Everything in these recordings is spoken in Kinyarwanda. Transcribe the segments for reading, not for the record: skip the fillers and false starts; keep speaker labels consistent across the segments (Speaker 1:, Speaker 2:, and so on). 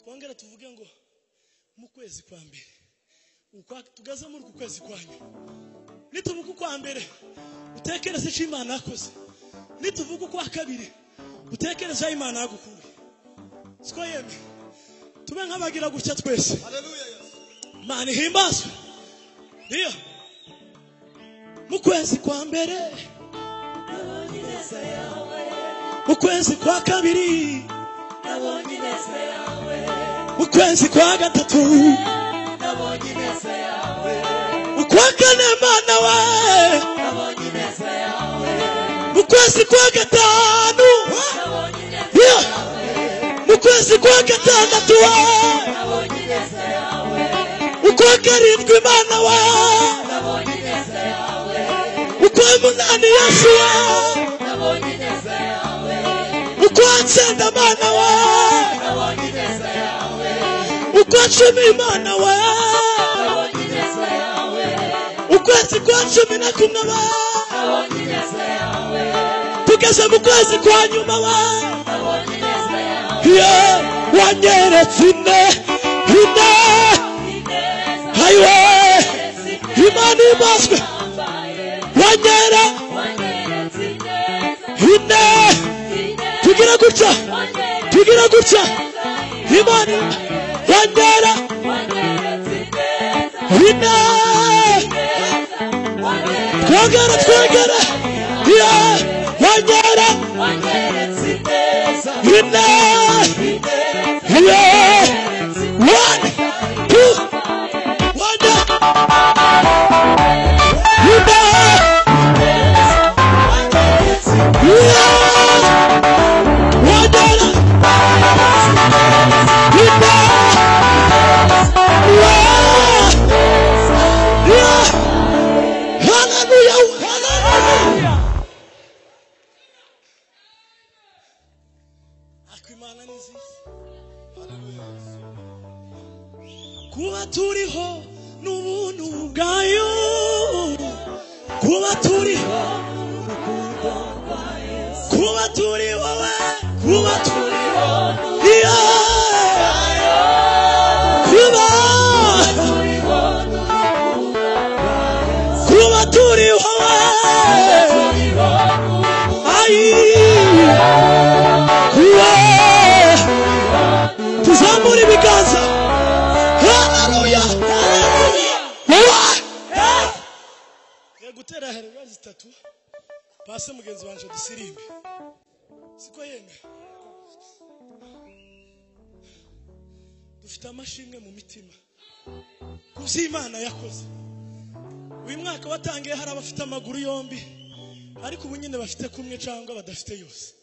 Speaker 1: Twongere tuvuge ngo mu kwezi kwa mbere, tugaze muri uku kwezi kwanyu. Nituvuga ukwa mbere utekereze icyo Imana yakoze, nituvuga ukwa kabiri utekereze aho Imana yagukuye. Siko yemwe, tube nk'abagira gutya twese. Imana ihimbazwe. Ndiyo, mu kwezi kwa mbere,
Speaker 2: Nabonye ineza yawe,
Speaker 1: mu kwezi kwa kabiri,
Speaker 2: nabonye ineza yawe,
Speaker 1: mu kwezi kwa gatatu,
Speaker 2: nabonye ineza yawe,
Speaker 1: mu kwa kane Mana we,
Speaker 2: nabonye ineza yawe,
Speaker 1: mu kwezi kwa gatanu,
Speaker 2: nabonye ineza
Speaker 1: Ndiyo,
Speaker 2: yawe,
Speaker 1: mu kwezi kwa gatandatu we,
Speaker 2: nabonye ineza yawe,
Speaker 1: mu kwa karindwi Mana we,
Speaker 2: nabonye ineza yawe,
Speaker 1: mu kwa munani Yesu we,
Speaker 2: nabonye ineza yawe,
Speaker 1: mu kwa cyenda Mana we,
Speaker 2: nabonye ineza yawe,
Speaker 1: mu kwa cumi Mana we,
Speaker 2: nabonye ineza yawe,
Speaker 1: ukwezi kwa 11 we,
Speaker 2: nabonye ineza yawe,
Speaker 1: tugeze mu kwezi kwa nyuma we,
Speaker 2: nabonye ineza yawe,
Speaker 1: yeah, wanyeretse ine ine,
Speaker 2: ineza
Speaker 1: ayiwe Imana imbazwe, wanyera
Speaker 2: wanyeretse ineza,
Speaker 1: ine, tugira gutya, tugira gutya, Imana wanyera
Speaker 2: wanyeretse ineza,
Speaker 1: ine, twongere twongere, yeah, wanyera
Speaker 2: wanyeretse ineza,
Speaker 1: ine, yeah, 1 2 1 ine, yeah, wanyera ine, yeah, yeah, hallelujah, hallelujah. Ariko Imana ni nziza. Kuba turiho n'ubuntu bwayo, kuba turiho, kuba turiho we, kuba turiho, yeah, kuba kuba turiho we, ayi, kuba tuzamura ibiganza. Haleluya, haleluya. Gutera haleluya zitatu pase mugenzi wanje dusirimbe. Siko yemwe, dufite amashimwe mu mitima ku by'Imana yakoze. Uyu mwaka watangiye hari abafite amaguru yombi, ariko ubu nyine bafite kumwe cyangwa badafite yose.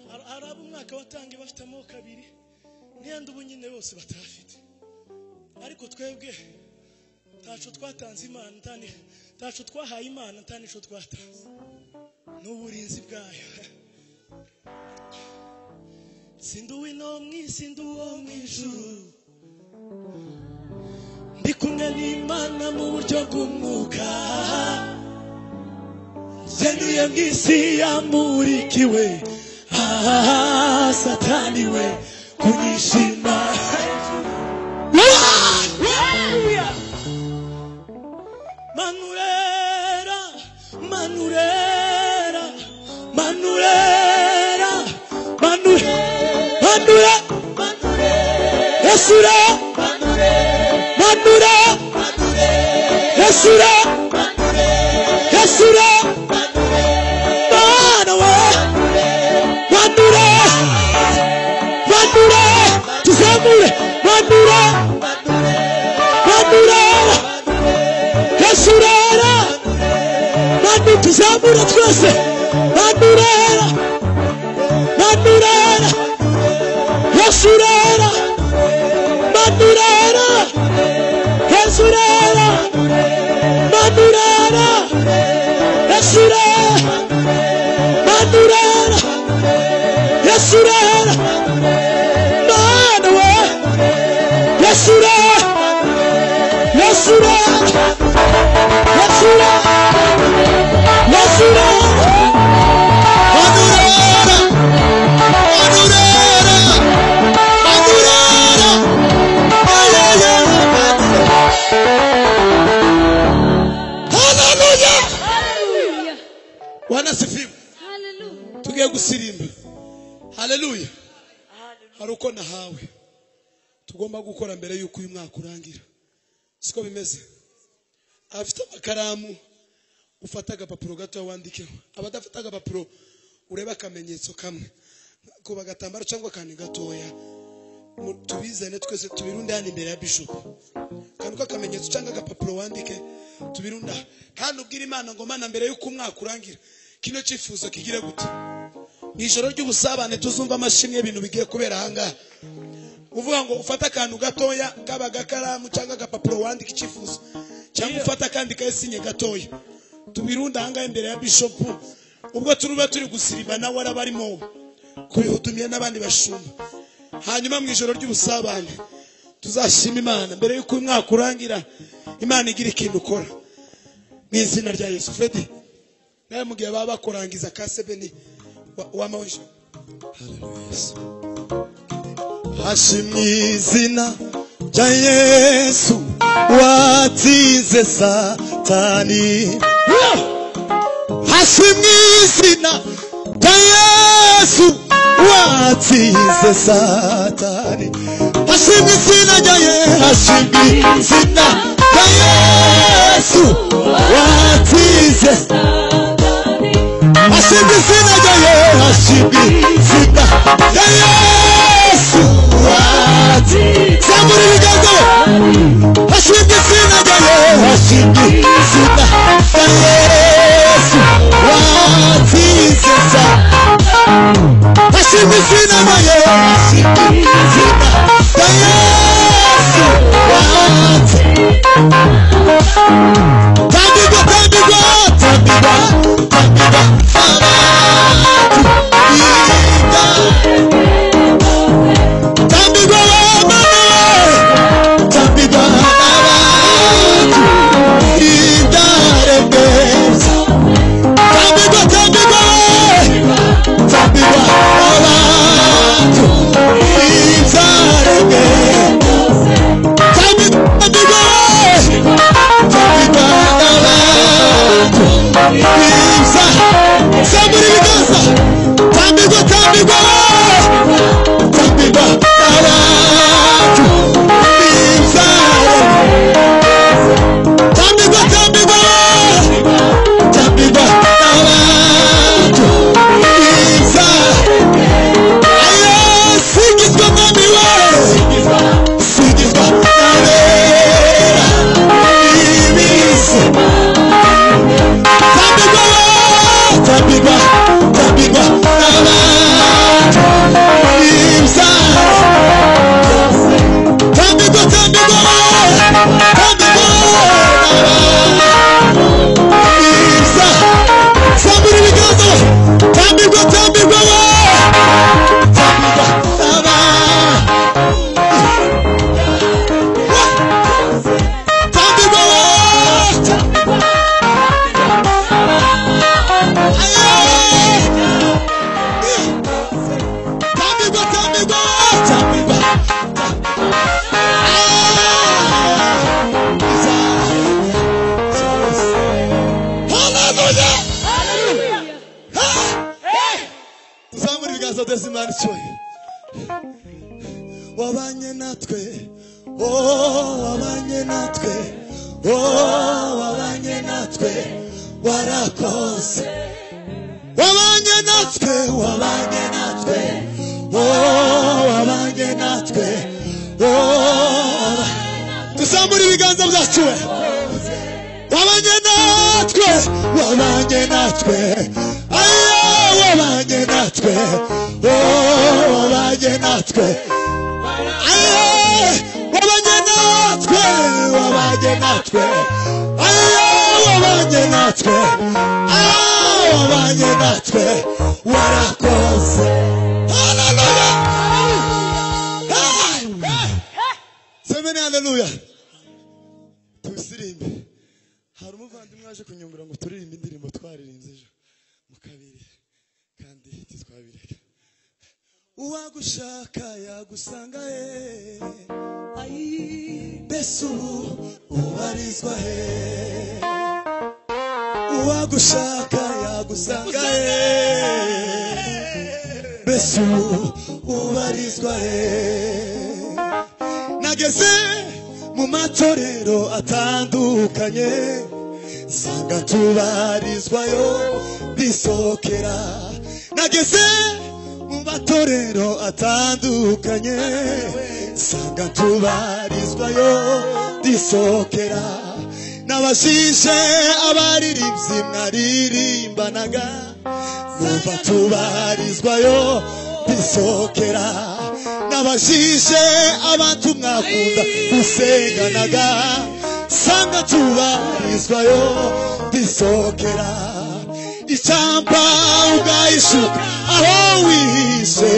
Speaker 1: Hari abo umwaka watangiye bafite amaboko abiri, n'iyandi ubu nyine bose batafite. Ariko twebwe ntaco twatanze Imana, ntaco twahaye Imana, nta nico twatanze. N'uburinzi bwayo. Sindi no mw'isi, ndi uwo mw'ijuru, ndi kumwe n'Imana mu buryo bw'umwuka. Ngenuye mw'isi yamurikiwe, ah, Satani we kunyishima. Manurera, manurera, manurera, manure, manure, Yesura, manura, Yesura, Yesura, Mana we, manura, manura, tuzamure, manura, manura, Yesurera, manu tuzamure twese, manurera, manurera, Yesurera, manurera, Yesurera, manurera, Yesurera, manurera, Yesurera, Mana we, Yesurera, Yesurera, Yesura, Yesura, Manurera, Gusirimba. Haleluya. Hari uko nahawe tugomba gukora mbere yuko uyu mwaka urangira, siko bimeze? Afite amakaramu, ufata agapapuro gato wandikeho. Abadafite agapapuro, urebe akamenyetso kamwe kuba agatambaro cyangwa akantu gatoya, tubizane twese tubirunde hano imbere ya bishop. Akantu k'akamenyetso cyangwa agapapuro wandike, tubirunda, kandi ubwire Imana ngo: "Mana, mbere yuko umwaka urangira, kino cyifuzo kigire gute?" Mu ijoro ry'ubusabane tuzumva amashimwe y'ibintu bigiye kubera ahangaha. Uvuga ngo ufate akantu gatoya, kaba agakaramu cyangwa agapapuro, wandike icyifuzo, cyangwa ufate akandi kayesinye gatoya, tubirunda ahangaha imbere ya bishop. Ubwo turuba turi gusiriba, nawe araba arimo kubihudumiye n'abandi bashumba. Hanyuma mu ijoro ry'ubusabane tuzashima Imana. Mbere y'uko uyu mwaka urangira, Imana igira ikintu ukora mu izina rya Yesu. Fredi, nawe mu gihe baba bakurangiza ka sebeni w'amawinshi.
Speaker 3: Haleluya. Hashimwe izina rya Yesu watsinze Satani. Hashimwe izina rya Yesu watsinze Satani. Hashimwe izina rya Yesu. Hashimwe izina rya Yesu watsinze. Hashimwe izina rya Yesu. Hashimwe izina rya Yesu watsinze. Zamura ibiganza we. Hashimwe izina rya Yesu. Hashimwe izina rya Yesu watsinze Satani. Hashimwe izina rya Yesu. Hashimwe izina rya Yesu watsinze. Tambigwa, tambigwa, tambigwa, tambigwa abantu biga. Tambigwa wamama, tambigwa abantu idarembeza. Tambigwa, tambigwa, tambigwa abantu idarembeza. Tambigwa, tambigwa, tambigwa abantu iza. Zamura ibiganza. Tambigwa, tambigwa, tambigwa abantu iza. Tambigwa, tambigwa, tambigwa abantu iza. Ayo, singizwa Mwami we, singizwa n'abera ibisi. Tambigwa, tambigwa, tambigwa n'abantu ibya. Tambigwa, tambigwa, tambigwa n'abantu ibya. Zamura ibiganza. Tambigwa, tambigwa, tambigwa n'abantu. Tambigwa, tambigwa, tambigwa, tambigwa. Haleluya! Tuzamura ibiganza byose, Imana icyubahiro. Wabanye natwe, oh, wabanye natwe, oh, wabanye natwe, warakoze. Wabanye natwe, wabanye natwe, oh, wabanye natwe, oh. Tuzamura ibiganza byacu we. Wabanye natwe, wabanye natwe, ayo, wabanye natwe, oh, wabanye natwe, ayo, wabanye natwe, wabanye natwe, ayo, wabanye natwe, ayo, wabanye natwe, warakoze. Haleluya! Semeni haleluya. Tusirimbe. Hari umuvandimwe waje kunyungura ngo turirimbe indirimbo twaririmbye ejo mu kabiri, kandi ntitwabireka. Uwagushaka yagusanga he? Mbese ubu ubarizwa he? Uwagushaka yagusanga he? Mbese ubarizwa he? Nageze mu matorero atandukanye, sanga tubarizwayo bisokera. Nageze mu matorero atandukanye, sanga tubarizwayo disokera. Nabashije abaririmbyi mwaririmbanaga, numva tubarizwayo disokera. Nabashije abantu mwakunda gusenganaga, sanga tubarizwayo disokera. Icyampa ugayishuka aho wihishe,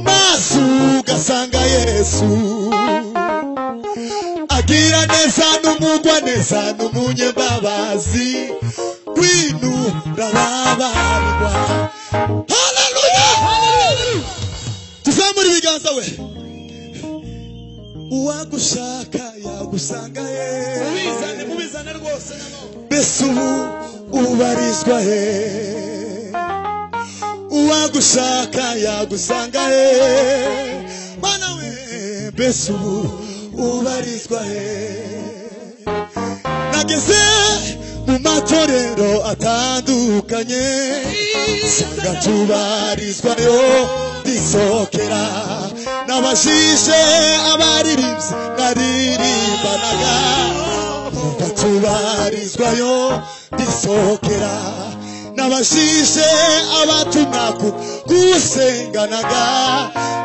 Speaker 3: maso ugasanga Yesu agira neza n'umugwa neza n'umunyembabazi, ngwino urababarirwa. Haleluya! Tuzamure ibiganza we. Uwagushaka yagusanga he?
Speaker 1: Mubizane, mubizane rwose nanone.
Speaker 3: Mbese ubu ubarizwa he? Uwagushaka yagusanga he? Mana we, mbese ubu ubarizwa he? Nageze mu matorero atandukanye, sanga tubarizwayo disokera. Nabashije abaririmbyi mwaririmbanaga, numva tubarizwayo disokera. Nabashije abatumwaku gusenganaga,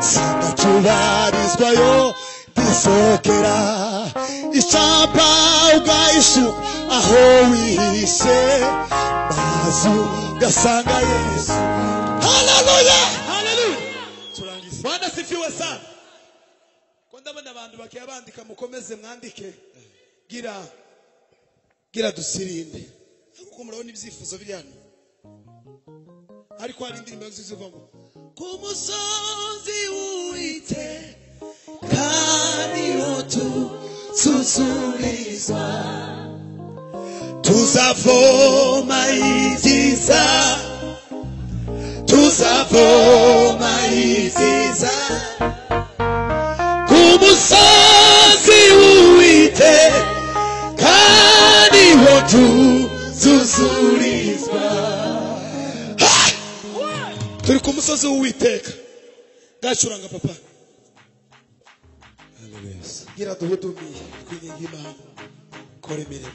Speaker 3: sanga tubarizwayo disokera. Icyampa ugayishuka aho wihishe, maze ugasanga Yesu. Haleluya!
Speaker 1: Haleluya!
Speaker 3: Turangize.
Speaker 1: Bwana sifiwe sana. Ko ndabona abantu bakiya bandika, mukomeze mwandike. Gira gira dusirinde. Kuko murabona ibyifuzo biri hano. Ariko hari indirimbo zivuga ngo ku musozi w'Uwiteka niho tususurizwa, tuzavoma ibyiza, tuzavoma ibyiza. Ku musozi w'Uwiteka niho tususurizwa. Turi ku musozi w'Uwiteka. Gacuranga papa. Gira duhudumiye twinginga Imana kora imirimo.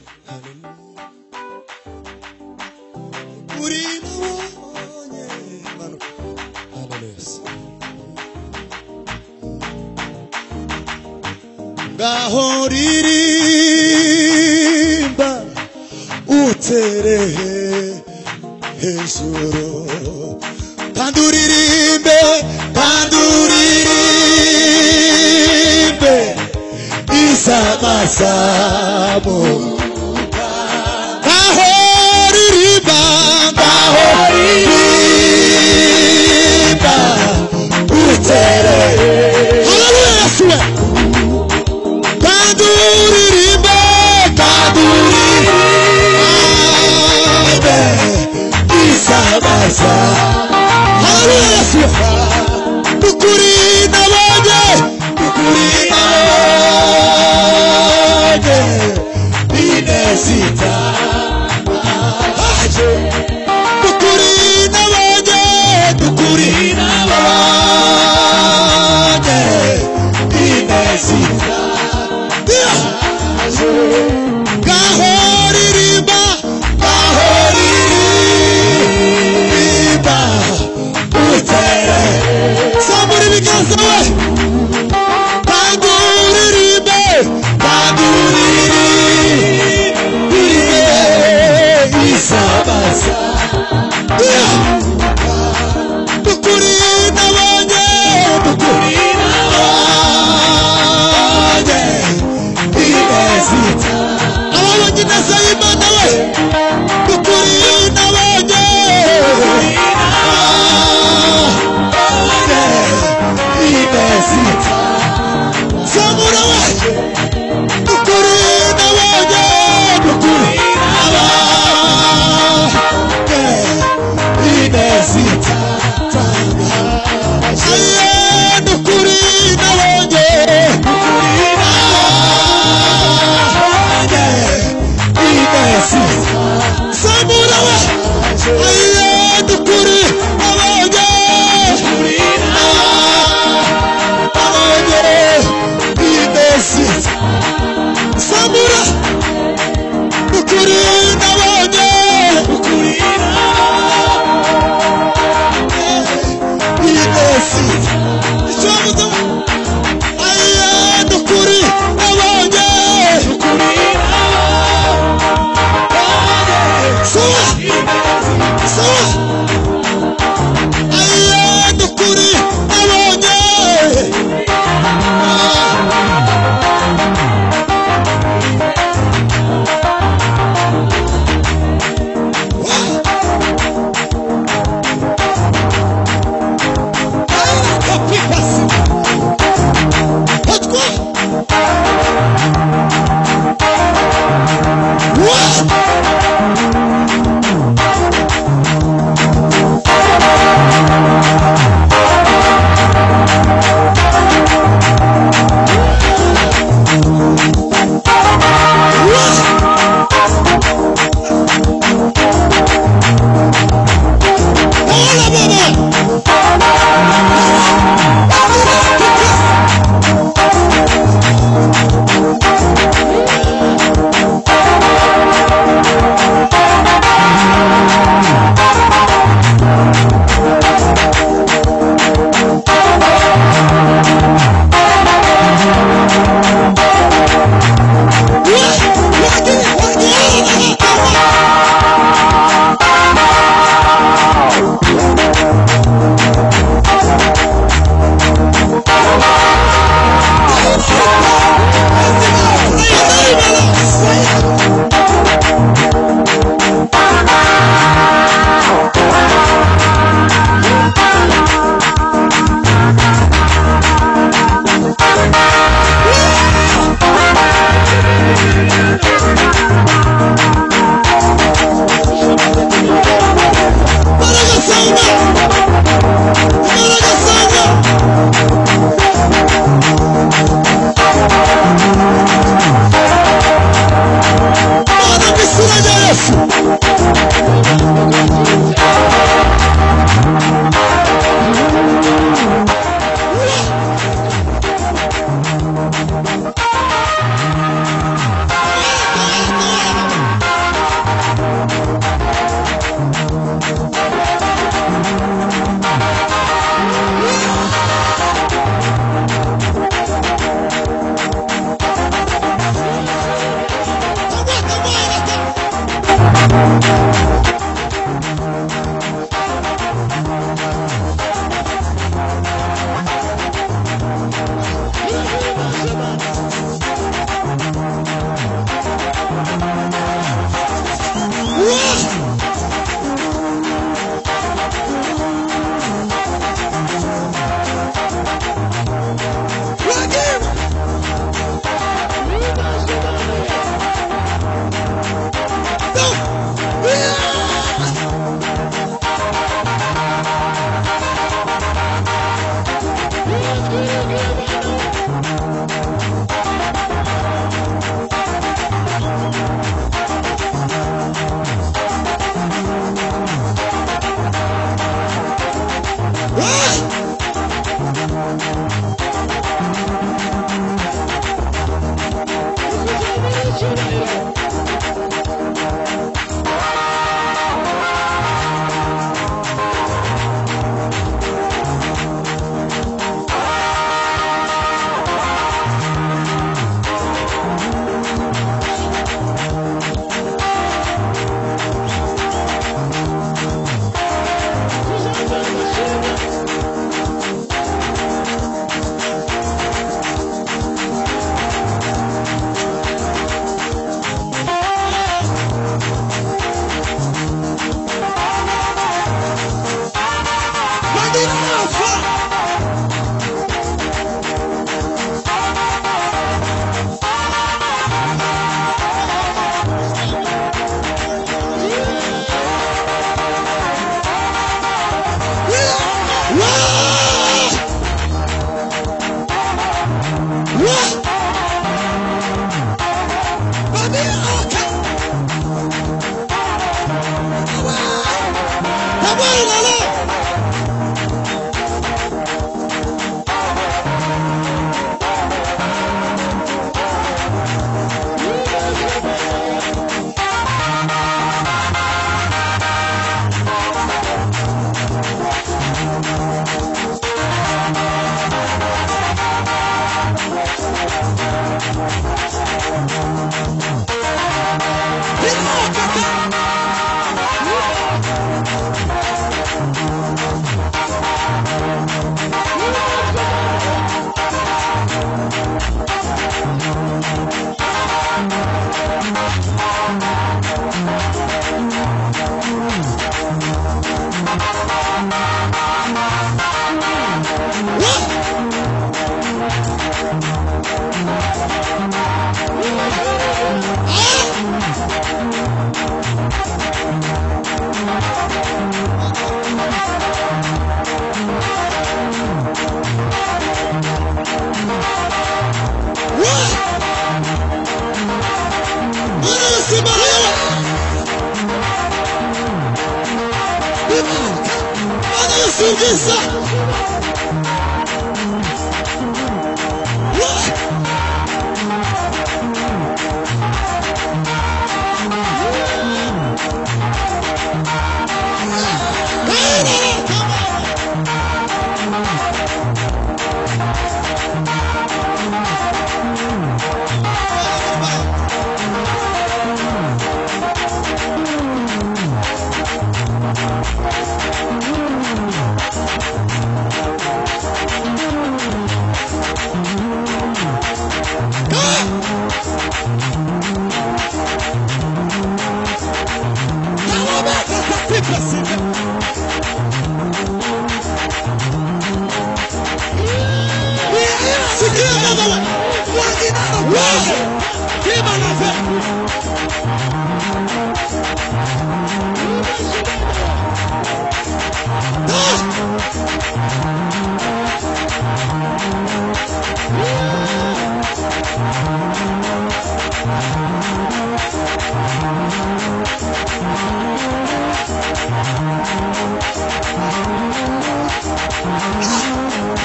Speaker 3: Uri nabonye manuka. Haleluya. Ngaho ririmba utere hejuru, kandi uririmbe, kandi uririmbe izamazamuka. Ngaho ririmba, ngaho ririmba utere. Haleluya Yesu we. Kandi uririmbe, kandi uririmbe izamaza. Haleluya Yesu we. Nukuri nabonye, nukuri nabonye ineza itangaje. Nukuri nabonye, nukuri nabonye ineza itangaje. Ngaho ririmba, ngaho ririmba utere. Zamura ibiganza we. Kandi uririmbe, kandi uririmbe izabaza. Nukuri nabonye, nukuri nabonye ineza ita. Ababonye ineza y'Imana we. Nukuri nabonye, nabonye ineza.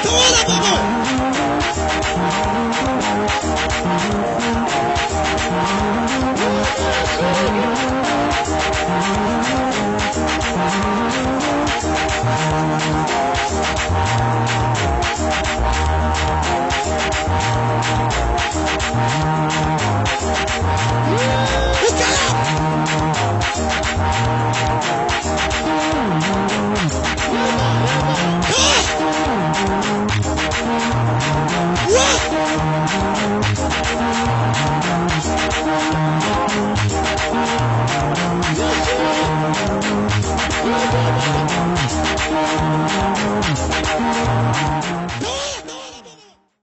Speaker 3: Tawala baba.